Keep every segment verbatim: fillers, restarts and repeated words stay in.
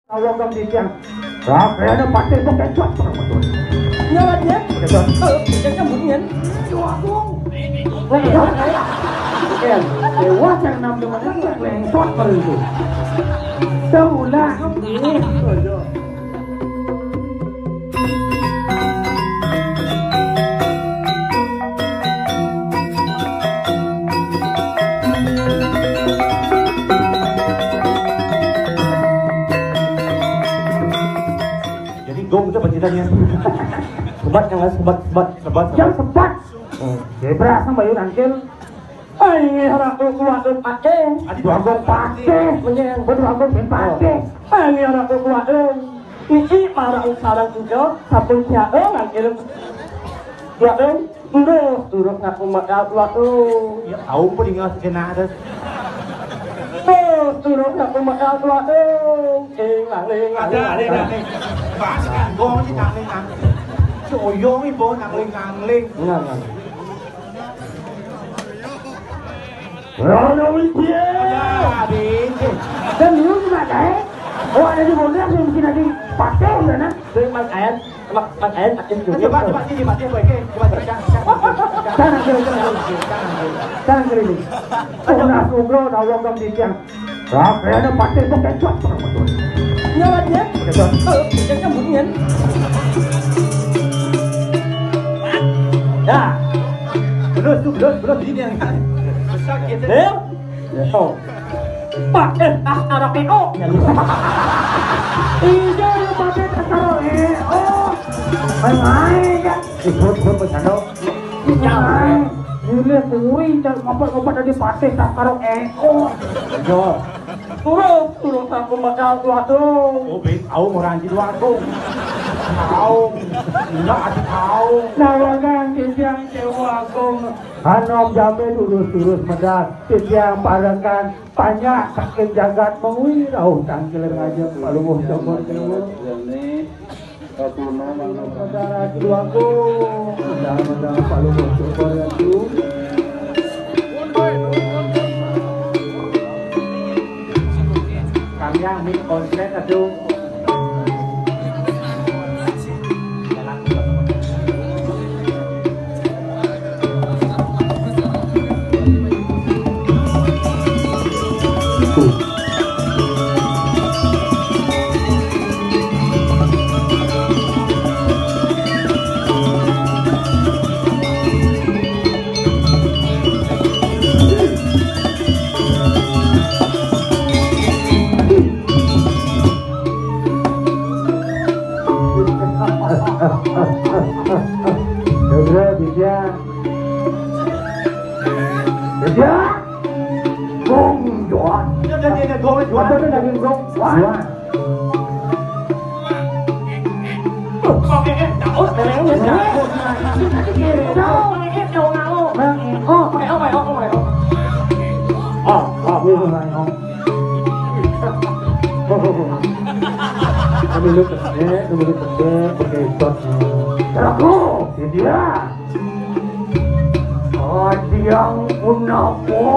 Awang kang titiang. Lah, kayaknya patih kok kecot. Nyala dia. Kecot. Eh, dia kan bunyian. Yo, aku. Eh, dewa yang enam dengan itu lengsot baru itu. Tahu lah. Jadi gong itu apa ceritanya? Sebat yang sebat, sebat, sebat, sebat. Yang sebat. Hmm. Jadi berasa Bayu nangkil. Ai ngiharap kuat lu pakai. Adi dua gong pakai. Menyang. Betul aku pin pakai. Ai ngiharap kuat lu. Iki marang sarang ijo, sampun siaga nang ilmu. Dua dong, terus, terus ngaku modal dua dong. Ya, tahu pun ingat kena ada. Terus, terus ngaku modal dua dong. Ing, lang, ling, lang, ada, ling, ada, lang. Ada. Bahas kan, gong sih, nang, ling, nang. Si Oyong ibu, nang, ling, nang, ling. Enggak, enggak. Rono Widya. Ya, bingung. Dan lu cuma kayak, oh, ada di Bogor, yang bikin lagi pakai, udah, nah. Terus Mas Ayan, Mas, Mas Ayan pakai juga. Coba, coba, sini, Pak, coba, coba, coba, coba, coba. Sana, sana, sana. Sana, sana. Oh, nah, ngobrol, nah, wong kang titiang. Lah, kayaknya pakai kok kecot. Nyala dia. Kecot. Eh, dia kan bunyian. Ya. Belus tuh, belus, belus ini yang. Sakit. Nih. Ya, so. Pakai tas taruh E O. Iya, ya, pakai tas taruh E O. Main-main, ya. Eh, buat, buat, buat, buat. Ini kuwi, cak, ngopat-ngopat tadi patih, tak karo eko. Yo. Turun, turun aku modal waduh. Oh, ben, aku ora anjir waduh. Tahu. Enggak, aku tahu. Lawangan titiang Dewa Agung. Anom jambe turus-turus medal. Titiang parengan panjak saking jagat mengwi rauh tangkil ngajeng paluwuh cokor dewa. Saudara keluarga, mudah-mudahan Pak Luhur syukur ya, Bu. Kami yang mik konsen, aduh. Saudara, bisa. Bisa. Gong, Johan. Ada tuh daging gong. Wah. Wah. Oh, oh, oh, oh, oh. Oh, oh, oh, oh. Kami lu pendek, kami lu pendek, pakai shot. Jago, dia. Adiang punapa?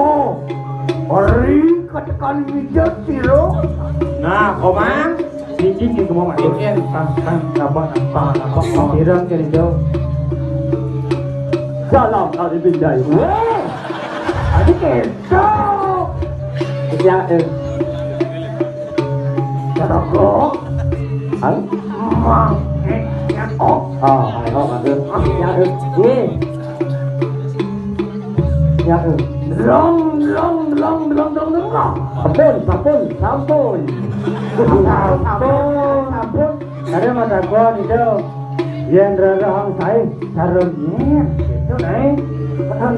Ari katekan mijat sira? Nah, Komang. Cincin ke semua, Mas. Cincin. Tang, tang, apa, apa, apa, apa. Pirang ke hijau. Salam dari Bindai. Weh. Adi keto. Ya, eh. Taroko. Hah? Mang, eh, ya, oh. Ah, ayo, Mas. Ya, eh. Nih. Ya, eh. Long, long, long, long, long, long. Sampun, sampun, sampun. Sampun, sampun. Ada mata gua di dalam. Yang rarahang saya, sarungnya. Gitu, eh. Kan.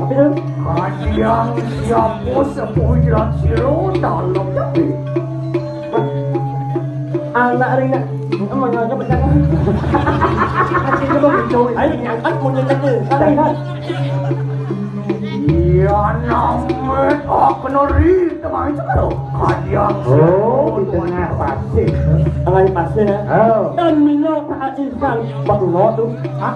Tapi tuh. Kadiang siapa sepuh jalan siro dalam tapi. Anak ringan. Emang jangan cepet jangan. Hati itu mau menjauh. Ayo, angkat mau nyetek nih. Angkat. Iya, namanya. Oh, kenori. Teman itu kalau kadiang. Oh, di tengah pasir. Tengah pasir ya. Oh. Dan minum tak ikan. Batu lo tuh. Hah?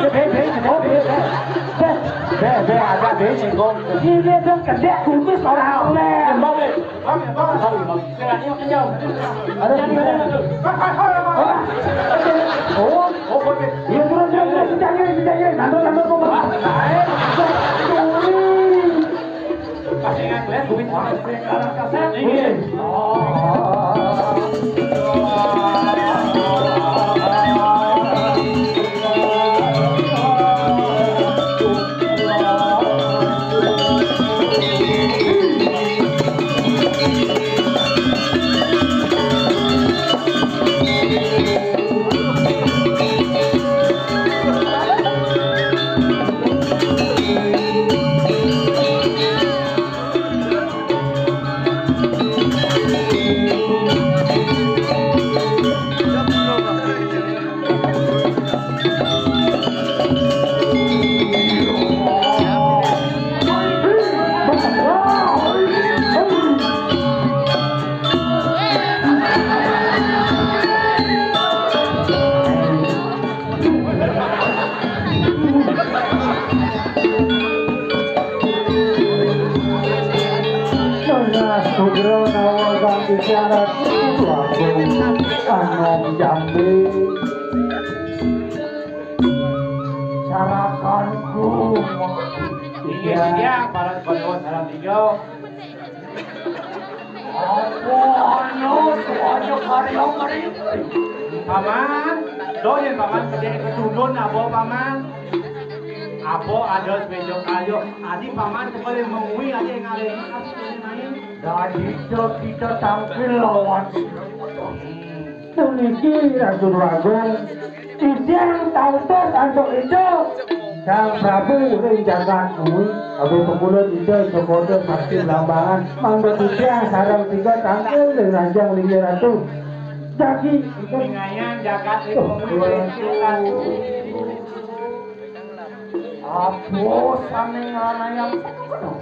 Bé, bé, bé, bé, bé. Bé, bé, bé, à, bé, bé, thành công. Đi lên đơn cận đe, tụi tôi bảo là hào nè. Tiền bông này. Bác, bác, bác, bác. Ở đây, ở đây. Ủa? Ủa, ủa, ủa. Iya, terus, terus, terus. Jangan, jangan, jangan. Nanti, nanti, nanti. Ủa? Syarat itu aku anom jambe. Sarakanku. Iya, iya, para kono salam tiga. Apa anu, aja karya mari. Paman, do yen paman kerja ketundun apa paman? Apa ada sepeda kayu? Adi paman kembali mengui aja ngalih. Dadi kita tangkil lawan. Puniki Ratu Agung, titiang tautus antuk ida Sang Prabu ring jagat kuwi. Abdi pemula ida Jogoda Sakti Blambangan, mangda titiang sareng tiga tangkil ring ranjang linggih Ratu. Jagi, Pingayan jagat ring kuwi. Apa sane nganayang sekono?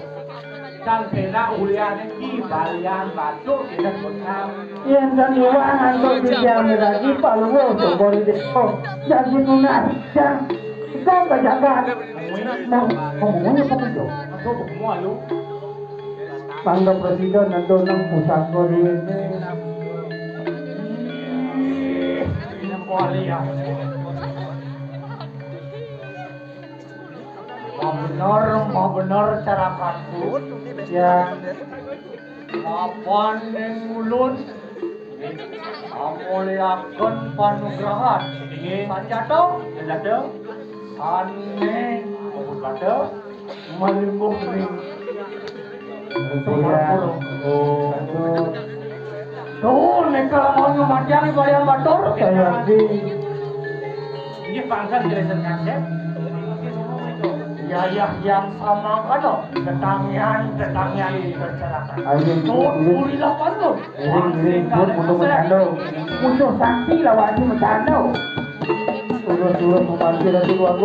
Tan penak uliane ki balian batu kita kota. Yen tan iwang antuk dijam lagi paluwuh sumber desa. Jadi nunas jang. Kau ka jagat. Mau ngomongnya apa tu? Aku mau lu. Mangga presiden antuk nang pusat kuwi. Ini balian. Mabener, mabener carakanku. Ya. Mapan ning ulun. Amuliaken panugrahan. Inggih. Sanjata. Sanjata. Sane. Sanjata. Malungguh ning. Iya. Tuh, nek kalau mau nyumantian di Balian Batur. Saya di. Ini bangsa jelasan kasep. Ya, ya, yang sama kano. Tetangian, tetangian, bercerakan. Ayo, tuh, ini. Urilah pantun. Ini, ini, buat untuk bercanda. Musuh sakti lawan si bercanda. Terus, terus, memanggil dari luar.